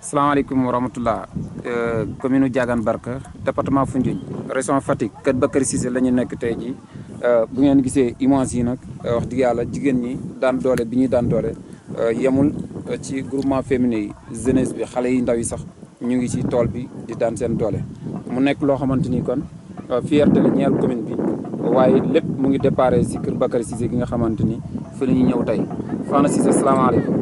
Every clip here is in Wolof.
salaamaaleykum wa rahmatulah commune Diagane Barka département Foundiougne région Fatick Kër Bakary Cissé la ñu nekk tey jii bu ngeen gisee image yi nag wax dëgg yàlla jigéen ñi daan doole bi ñuy daan doole yemul ci groupement féminin yi jeunesse bi xale yi ndaw yi sax ñu ngi ci tool bi di daan seen doole. mu nekk loo xamante ni kon fierté la ñeel commune bi waaye lépp mu ngi déparé ci Kër Bakary Cissé gi nga xamante ni fi la ñuy ñëw tey Fana Cissé salaamaaleykum.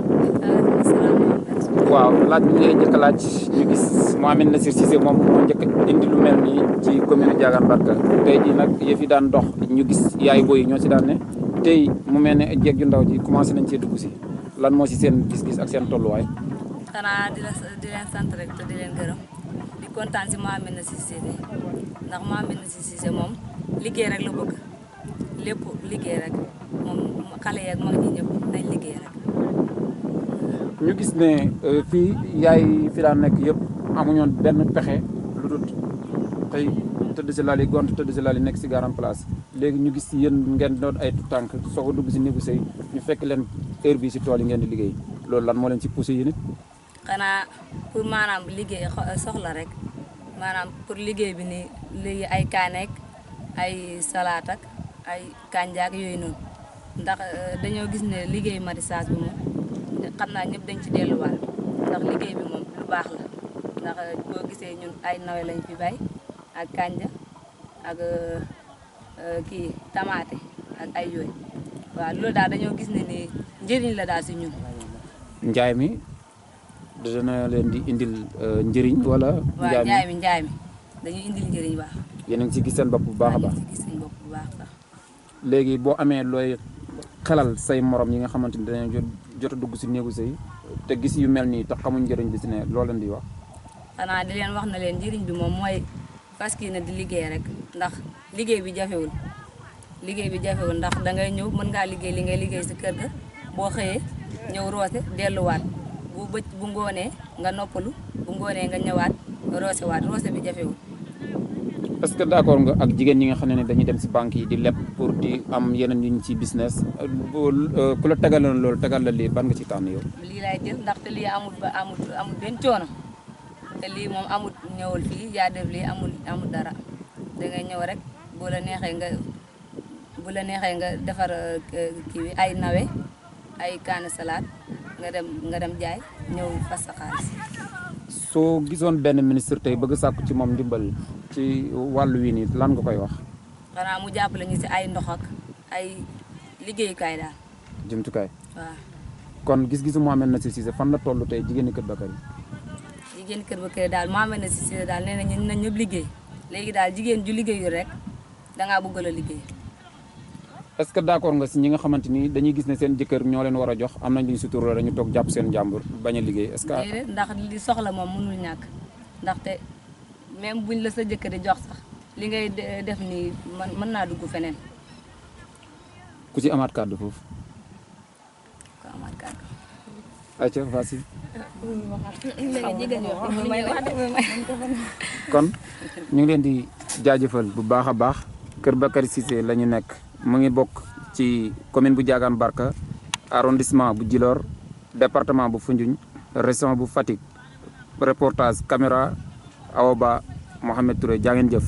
waaw laaj bi ngay njëkk a laaj ñu gis Mouhamed Nassir Cissé moom moo njëkk indi lu mel nii ci commune Diagane Barka tey jii nag yëf yi daan dox ñu gis yaay booy ñoo ci daan ne tey mu mel ne jeeg ju ndaw ji commencé nañ cee dugg si lan moo ci seen gis-gis ak seen tolluwaay. xanaa di leen sant rek te di leen gërëm di kontaan si Mouhamed Nassir Cissé ndax Mouhamed Nassir Cissé moom liggéey rek la bëgg lépp liggéey rek moom xale yeeg mag ñi ñëpp nañ liggéey rek. ñu gis ne fii yaay fi daan nekk yëpp amuñoon benn pexe lu dul tey tëdd si laal yi gont tëdd si laal yi nekk si garan place léegi ñu gis yéen ngeen doon ay tànk soog a dugg si néegu sëy ñu fekk leen heure bi si tool yi ngeen di liggéey loolu lan moo leen si poussé yi nit xanaa pour maanaam liggéey soxla rek maanaam pour liggéey bi nii léegi ay kaaneek ay salaat ak ay kànjaak yooyu noonu ndax dañoo gis ne liggéey maraîchage bi moom xam naa ñëpp dañ ci delluwaat ndax liggéey bi moom lu baax la ndax boo gisee ñun ay nawe lañ fi bay ak kanja ak kii tamaate ak ay yooyu waaw loolu daal dañoo gis ne ni njëriñ la daal si ñun. njaay mi dana leen di indil njëriñ wala. waaw njaay mi dañuy indil njëriñ baax. yéen a ngi ci gis seen bopp bu baax a baax. gis seen bopp bu baax sax. léegi boo amee looy xelal say morom yi nga xamante ni dañoo jot a dugg si néegu sëy te gis yu mel nii te xamuñ njëriñ bi si ne loo leen di wax. xanaa di leen wax na leen njëriñ bi moom mooy parce que ne di liggéey rek ndax liggéey bi jafewul ndax dangay ñëw mën ngaa liggéey li ngay liggéey si kër ga boo xëyee ñëw roose delluwaat bu ngoonee nga noppalu bu ngoonee nga ñëwaat roose bi jafewul. est-ce que d'accord nga ak jigéen ñi nga xam ne dañuy dem si banque yi di leb pour di am yeneen yu ñu ci business ku la tegaloon loolu tegal la lii ban nga ci tànn yow. lii laay jël ndaxte lii amul benn coono te lii moom amul ñëwul fii yaa def lii amul dara dangay ñëw rek bu la neexee nga defar kii bi ay nawe ay kaane salade nga dem jaay ñëw fas sa xaalis. soo gisoon benn ministre tey bëgg sàkku ci moom ndimbal ci wàllu wi nii lan nga koy wax. xanaa mu jàppale ñu si ay ndox ak ay liggéeyukaay daal. jumtukaay. waaw. kon gis-gisu Mouhamed Nassir Cissé fan la toll tey jigéeni Kër Bakary. jigéeni Kër Bakary daal Mouhamed Nassir Cissé daal nee na ñëpp liggéey léegi daal jigéen ju liggéeyul rek dangaa bëgg la liggéey. est-ce que d'accord nga si ñi nga xamante ni dañuy gis ne seen jëkkër ñoo leen war a jox am nañ luñ sutur dañu toog jàpp seen jàmbur bañ a liggéey est-ce que. déedéet ndax li soxla moom mënul ñàkk ndaxte même buñ la sa jëkkër di jox sax li ngay def nii mën naa dugg feneen. ku ci amaat kàddu foofu. ku amaat kàddu. ayca vas-y. kon ñu ngi leen di jaajëfal bu baax a baax Kër Bakary Cissé la ñu nekk mu ngi bokk ci commune bu Diagane Barka arrondissement bu Djilor département bu Foundiougne région bu Fatick reportage caméra Awa Ba Mohamed Touré jaa ngeen jëf.